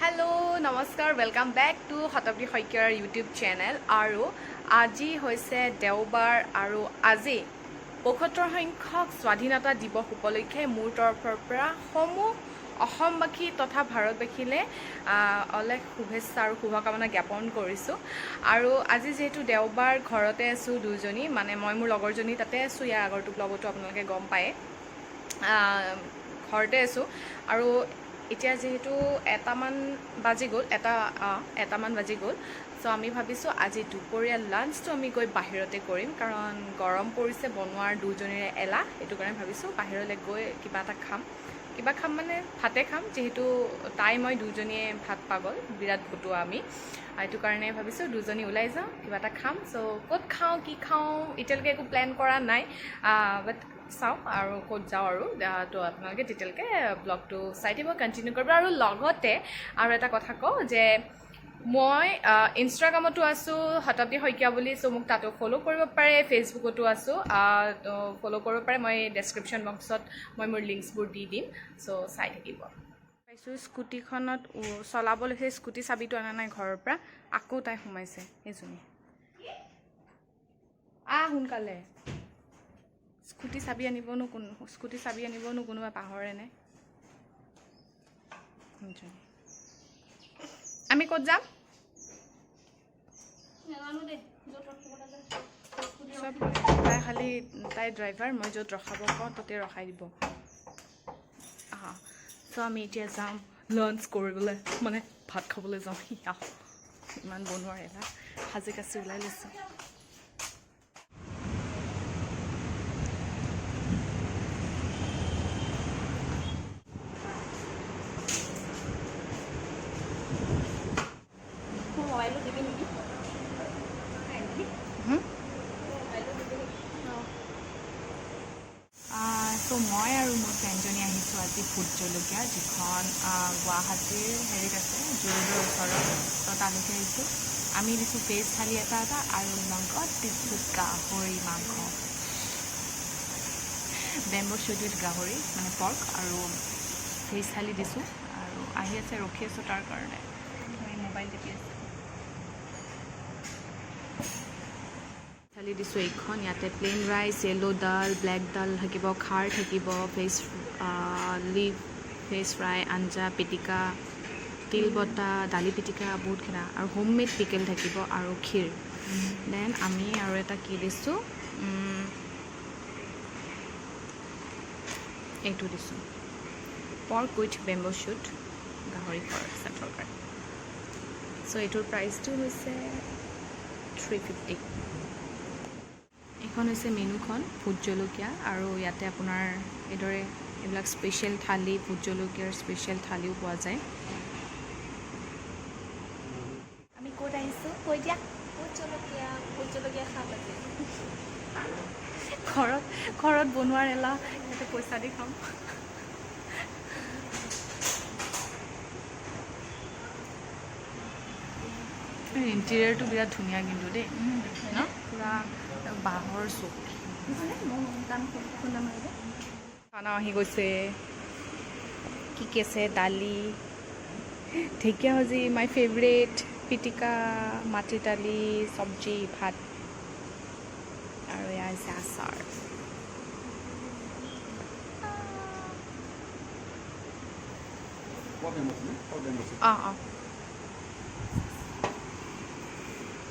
Hello' নমস্কাৰ, welcome back to শতাব্দী শইকীয়াৰ YouTube channel. আৰু আজি হৈছে দেওবাৰ আৰু আজি 75 সংখ্যক স্বাধীনতা দিৱস উপলক্ষে মোৰ তৰফৰ পৰা সমূহ অসমবাসী তথা ভাৰতবাসীলৈ অলেখ শুভেচ্ছা আৰু শুভকামনা জ্ঞাপন কৰিছোঁ। আৰু আজি যিহেতু দেওবাৰ, ঘৰতে আছোঁ দুজনী, মানে মই মোৰ লগৰজনী তাতে আছোঁ। ইয়াৰ আগৰটো ব্লগতো আপোনালোকে গম পায়, ঘৰতে আছোঁ। আৰু এতিয়া যিহেতু এটামান বাজি গ'ল, এটামান বাজি গ'ল। চ' আমি ভাবিছোঁ আজি দুপৰীয়া লাঞ্চটো আমি গৈ বাহিৰতে কৰিম, কাৰণ গৰম পৰিছে, বনোৱাৰ দুজনীৰে এলাহ। সেইটো কাৰণে ভাবিছোঁ বাহিৰলৈ গৈ কিবা এটা খাম। কিবা খাম মানে ভাতে খাম, যিহেতু তাই মই দুজনীয়ে ভাত পাগল, বিৰাট ভতুৱা আমি। সেইটো কাৰণে ভাবিছোঁ দুজনী ওলাই যাওঁ, কিবা এটা খাম। চ' ক'ত খাওঁ, কি খাওঁ, এতিয়ালৈকে একো প্লেন কৰা নাই, বাট চাওঁ আৰু ক'ত যাওঁ। আৰু তো আপোনালোকে তেতিয়ালৈকে ব্লগটো চাই থাকিব, কণ্টিনিউ কৰিব। আৰু লগতে আৰু এটা কথা কওঁ যে মই ইনষ্টাগ্ৰামতো আছোঁ শতাব্দী শইকীয়া বুলি, চ' মোক তাতো ফ'ল' কৰিব পাৰে। ফেচবুকতো আছোঁ, তো ফ'ল' কৰিব পাৰে। মই ডেছক্ৰিপশ্যন বক্সত মই মোৰ লিংকছবোৰ দি দিম, চ' চাই থাকিব। পাইছোঁ স্কুটিখনত চলাবলৈ, সেই স্কুটি চাবিটো অনা নাই ঘৰৰ পৰা। আকৌ তাই সোমাইছে এইজনী। আহ সোনকালে, স্কুটি চাবি আনিবনো কোন, স্কুটি চাবি আনিবনো কোনোবা পাহৰেনে? এইজনী। আমি ক'ত যাম? নাজানো দেই, য'ত ৰখিব লাগে। চব তাই খালি, তাই ড্ৰাইভাৰ, মই য'ত ৰখাব কওঁ ত'তে ৰখাই দিব। চ' আমি এতিয়া যাম লাঞ্চ কৰিবলৈ, মানে ভাত খাবলৈ যাম। আহ ইমান বনোৱাৰ এলাহ, সাজি কাচি ওলাই লৈছোঁ। মোৰ মোবাইলটো দিবি নেকি? হুম? মোবাইলটো দিবি নেকি? চ' মই আৰু মোৰ ফ্ৰেণ্ডজনী আহিছোঁ আজি ভোট জলকীয়া, যিখন গুৱাহাটীৰ হেৰিত আছে, জুৰোডৰ ওচৰত। ত' তালৈকে আহিছোঁ। আমি দিছোঁ ভেজ থালি এটা এটা আৰু লগত দিছোঁ গাহৰি মাংস, বেম্ব' শ্বুট উইথ গাহৰি, মানে পৰ্ক আৰু ভেজ থালি দিছোঁ। আৰু আহি আছে, ৰখি আছোঁ তাৰ কাৰণে। আমি মোবাইল টিপি আছোঁ। থালি দিছোঁ এইখন। ইয়াতে প্লেইন ৰাইচ, য়েল্ল' দাল, ব্লেক দাল থাকিব, খাৰ থাকিব, ভেজ লিভ, ভেজ ফ্ৰাই, আঞ্জা, পিটিকা, তিল বটা, দালি পিটিকা, বহুতকেইটা আৰু হোম মেড পিকেল থাকিব আৰু ক্ষীৰ। Then আমি আৰু এটা কি দিছোঁ, এইটো দিছোঁ, পৰ্ক উইথ বেম্ব' শ্বুট, গাহৰি তৰকাৰী। চ' এইটোৰ প্ৰাইচটো হৈছে 350। এইখন হৈছে মেনুখন ভোট জলকীয়া। আৰু ইয়াতে আপোনাৰ এইদৰে এইবিলাক স্পেচিয়েল থালি, ভোট জলকীয়াৰ স্পেচিয়েল থালিও পোৱা যায়। আমি ক'ত আহিছোঁ কৈ দিয়া। ভোট জলকীয়া, ভোট জলকীয়া খাম আজি। ঘৰত ঘৰত বনোৱাৰ এলাহ, ইয়াতে পইচা দি খাম। ইণ্টেৰিয়ৰটো বিৰাট ধুনীয়া কিন্তু দেই ন, পূৰা বাঁহৰ চকী। খুন্দা মাৰিব। খানা আহি গৈছে। কি কি আছে? দালি, ঢেকীয়া ভাজি, মাই ফেভৰেট, পিটিকা, মাটি দালি, চব্জি, ভাত আৰু এয়া হৈছে আচাৰ। অঁ অঁ,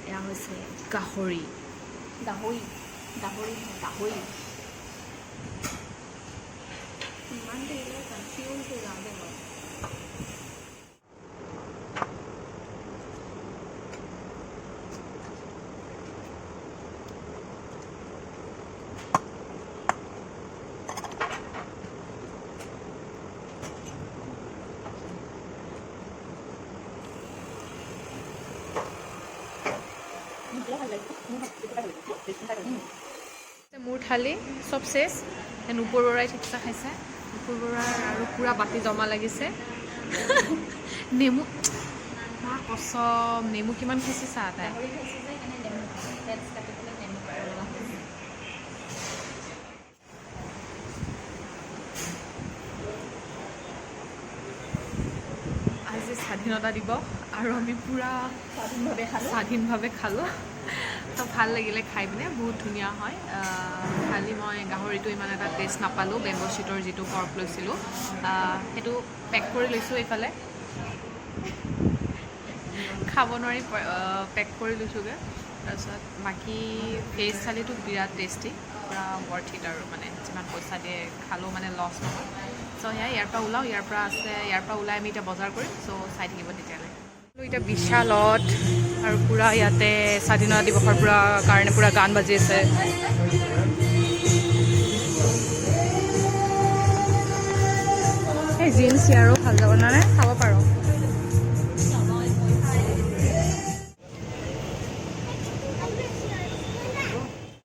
এয়া হৈছে গাহৰি। গাহৰি, গাহৰি নহয়, গাহৰি। ইমান দেৰিলৈ কনফিউজ হৈ যাওঁ দেই মই। মোৰ থালি চব চেচ। নুপুৰ বৰাই ঠিকছে খাইছে। নুপুৰ বৰাৰ আৰু পূৰা বাতি জমা লাগিছে। নেমু মা কচম, নেমু কিমান খাইছে চাহ তাই। গাহৰি খাইছোঁ যে, সেইকাৰণে নেমু ফেটছ কাটিবলৈ নেমু খাব লগা হৈছে। আজি স্বাধীনতা স্বাধীনতা দিৱস আৰু আমি পূৰা স্বাধীনভাৱে খালোঁ। স্বাধীনভাৱে খালোঁ। তো ভাল লাগিলে খাই পিনে, বহুত ধুনীয়া হয়। খালি মই গাহৰিটো ইমান এটা টেষ্ট নাপালোঁ। বেম্ব' শ্বুটৰ যিটো পৰ্ক লৈছিলোঁ, সেইটো পেক কৰি লৈছোঁ। এইফালে খাব নোৱাৰি পেক কৰি লৈছোঁগৈ। তাৰপিছত বাকী ভেজ থালিটো বিৰাট টেষ্টি, পূৰা ৱৰ্থ it. আৰু মানে যিমান পইচা দিয়ে খালেও মানে লছ নহয়। চ' সেয়া, ইয়াৰ পৰা ওলাওঁ, ইয়াৰ পৰা আছে, ইয়াৰ পৰা ওলাই আমি এতিয়া বজাৰ কৰিম। চ' চাই থাকিব তেতিয়ালৈ। এতিয়া বিশালত আৰু পূৰা ইয়াতে স্বাধীনতা দিৱসৰ পূৰা কাৰণে পূৰা গান বাজি আছে। এই জিন্স ইয়াৰো ভাল যাব নহয়, চাব পাৰোঁ।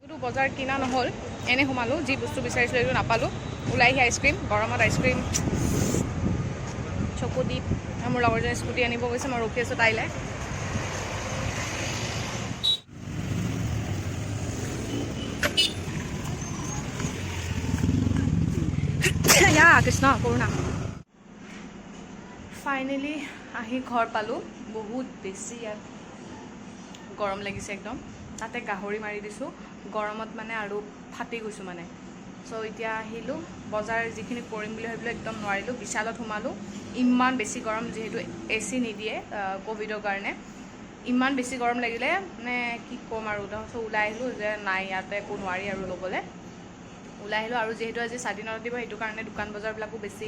একো বজাৰ কিনা নহ'ল, এনেই সোমালোঁ। যি বস্তু বিচাৰিছিলোঁ সেইটো নাপালোঁ। ওলাই আহি আইচক্ৰীম, গৰমত আইচক্ৰীম চকু দি। মোৰ লগৰজনী স্কুটি আনিব গৈছে, মই ৰখি আছোঁ তাইলৈ। ইয়া কৃষ্ণ কৰোণা। ফাইনেলি আহি ঘৰ পালোঁ। বহুত বেছি ইয়াত গৰম লাগিছে একদম, তাতে গাহৰি মাৰি দিছোঁ গৰমত মানে আৰু ফাটি গৈছোঁ মানে। চ' এতিয়া আহিলোঁ, বজাৰ যিখিনি কৰিম বুলি ভাবিলোঁ একদম নোৱাৰিলোঁ। বিশালত সোমালোঁ, ইমান বেছি গৰম, যিহেতু এ চি নিদিয়ে ক'ভিডৰ কাৰণে, ইমান বেছি গৰম লাগিলে মানে কি ক'ম আৰু। তাৰপিছত ওলাই আহিলোঁ যে নাই, ইয়াতে একো নোৱাৰি আৰু ল'বলৈ। ওলাই আহিলোঁ। আৰু যিহেতু আজি স্বাধীনতা দিৱস, সেইটো কাৰণে দোকান বজাৰবিলাকো বেছি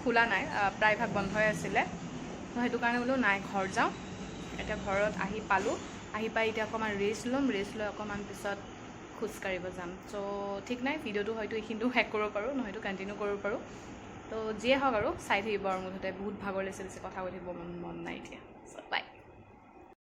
খোলা নাই, প্ৰায়ভাগ বন্ধই আছিলে। তো সেইটো কাৰণে বোলো নাই, ঘৰ যাওঁ। এতিয়া ঘৰত আহি পালোঁ। আহি পাই এতিয়া অকণমান ৰেষ্ট ল'ম। ৰেষ্ট লৈ অকণমান পিছত খোজকাঢ়িব যাম। চ' ঠিক নাই, ভিডিঅ'টো হয়তো এইখিনিতো শেষ কৰিব পাৰোঁ, নহয়তো কণ্টিনিউ কৰিব পাৰোঁ। তো যিয়ে হওক আৰু চাই থাকিব। আৰু মুঠতে বহুত ভাগৰ লাগিছে, বেছি কথা কৈ থাকিব মন নাই এতিয়া।